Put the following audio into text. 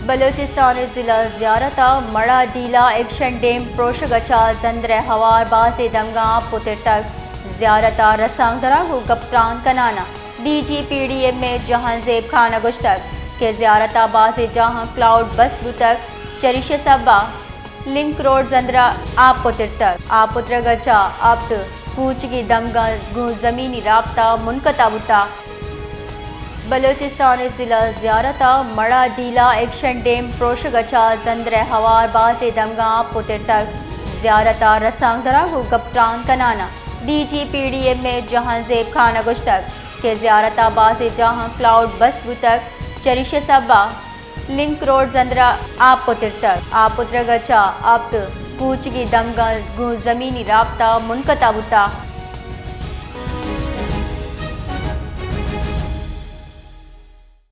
بلوچستان ءِ ضلع زیارت ءَ مڑا ڈیلا ایکشن ڈیم پروشگ ءَ چہ زندر ءِ ہوار بازیں دمگاں آپ پترتگ۔ زیارت ءَ رسانکدراں گوں گپ تران کنان ءَ D G P D M A Jahanzeb Khan ءَ گوشتگ کہ زیارت ءَ بازیں جاہاں کلاؤڈ بسٹ بوتگ، چریشی ءِ سبب ءَ لنک روڈ زندر ءَ آپ پترتگ۔ آپ پترگ ءَ چہ ہپت کوچگی دمگاں گوں زمینی رابطہ منقطع بوتگ۔ بلوچستان ءِ ضلع زیارت ءَ مڑا ڈیلا ایکشن ڈیم پروشگ ءَ چہ زندر ءِ ہوار بازیں دمگاں آپ پترتگ۔ زیارت ءَ رسانکدراں گوں گپ تران کنان ءَ D G P D M A Jahanzeb Khan ءَ گوشتگ کہ زیارت ءَ بازیں جاہاں کلاؤڈ بسٹ بوتگ، چریشی ءِ سبب ءَ لنک روڈ زندر ءَ آپ پترتگ۔ آپ پترگ ءَ چہ ہپت کوچگی دمگاں گوں زمینی رابطہ منقطع بوتگ۔